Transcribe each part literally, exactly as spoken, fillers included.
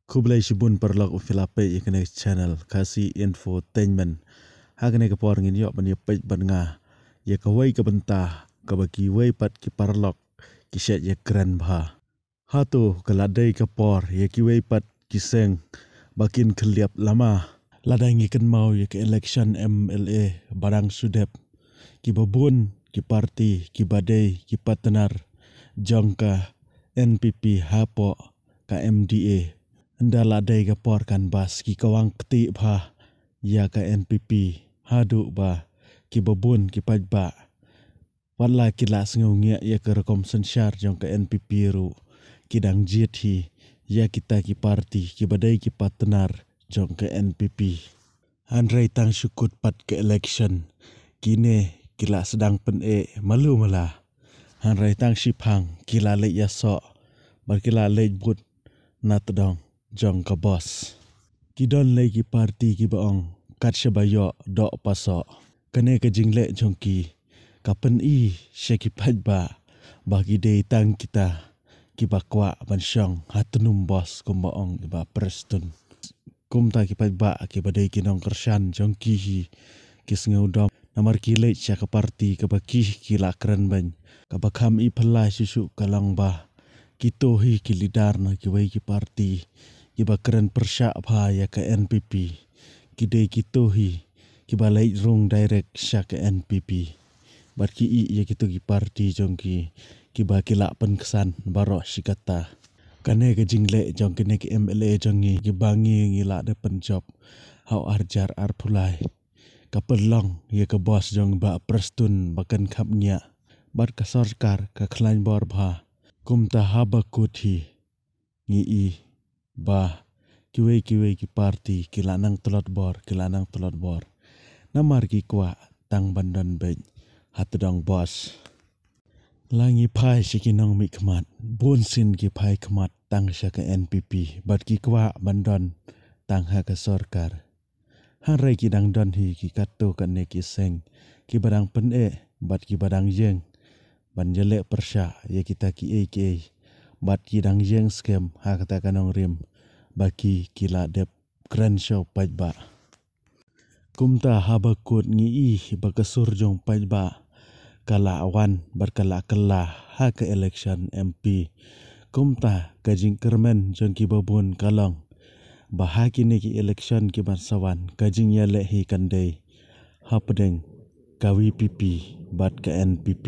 Khublei shibun paralok ba phi la peit ïa kane ka channel Khasi Infotainment. Ha kane ka por ngin ïoh ban ïa peit bad nga ïa kawei ka bynta kaba kiwei pat ki paralok ki shait ïa kren bha. Hato ka la dei ka por ïa kiwei pat ki seng ba kin khylliap lama? Lada ngi kynmaw ïa ka election M L A ba dang shu dep, kiba bun ki parti kiba dei ki partner jong ka N P P hapoh ka M D A, ynda la dei ka por canvass ki kawang kti bha ïa ka N P P, haduh ba kiba bun ki paidbah, wat la ki la sngewngeh ïa ka rukom synshar jong ka N P P ruh, ki dang jied hi ïa kita ki parti kiba dei ki partner jong ka N P P. Hynrei tang shu kut pat ka election, kine ki la sdang pyneh malu mala. Hynrei tang shiphang ki la leit ïasoh bad ki la leit vote na tdong jong ka bos. Ki don lei ki parti kiba ong, kat shaba ïoh doh pasoh. Kane ka jingleh jong ki ka pyni sha ki paidbah ba ki dei tang kita kiba kwah ban shong ha tnum bos, kumba ong i Bah Prestone. Kumta ki paidbah kiba dei ki nongkyrshan jong ki hi ki sngewdom namar ki leit sha ka parti kaba ki, ki la kren beiñ. Kaba kham i phylla shuh shuh ka long ba kito hi ki leader na kiwei ki parti kiba kren pyrshah bha ïa ka N P P, ki dei kito hi kiba leit rung direct sha ka N P P. Bad ki ïeh ïa kito ki parti jong ki kiba ki la pynksan baroh shi katta. Kane ka jingleh jong kine ki M L A jong ngi kiba ngi, ngi la dep pynjop ha u arhajar arphew lai, ka pynlong ïa ka bos jong Bah Prestone ba kan khapngiah bad ka sorkar ka khlaiñ bor bha. Kumta haba kut hi ngi i ba kiwei kiwei ki parti ki la nang tlot bor, ki la nang tlot bor. Namar ki kwah tang ban don beit ha tdong bos. La ngi phai sha ki nongmihkhmat, bun sien ki phai khmat tang sha ka N P P bad ki kwah ban don tang ha ka sorkar. Hynrei ki dang don hi ki katto katne ki seng kiba dang pyneh bad kiba dang ïeng ban ïaleh pyrshah ïa kita kiei kiei, bad ki dang ïeng skhem ha kata ka nongrim ba ki, ki la dep kren sha u paidbah. Kumta haba kut ngi i ba ka sur jong paidbah ka la wan bad ka la kylla ha ka election M P. Kumta ka jingkyrmen jong kiba bun ka long ba ha kine ki election kiban sa wan ka jingïaleh hi kan dei hapdeng ka V P P bad ka N P P.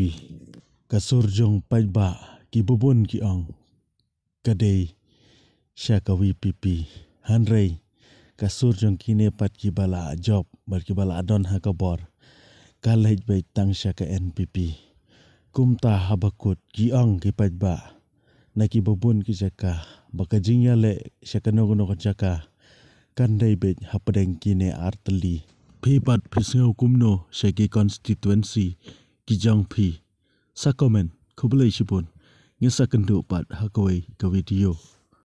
Ka sur jong paidbah kiba bun ki ong ka dei sha ka V P P. Hynrei ka sur jong kine pat kiba la jop bad kiba la don ha ka bor ka leit beit tang sha ka N P P. Kumta haba kut ki ong ki paidbah na kiba bun ki jaka ba ka jingïaleh sha kano kano ka jaka kan dei beit hapdeng kine artylli. Phi pat phi sngew kumno sha ki constituency ki jong phi? Sa comment. Khublei shibun. Ngin sa kynduh pat ha kawei ka video.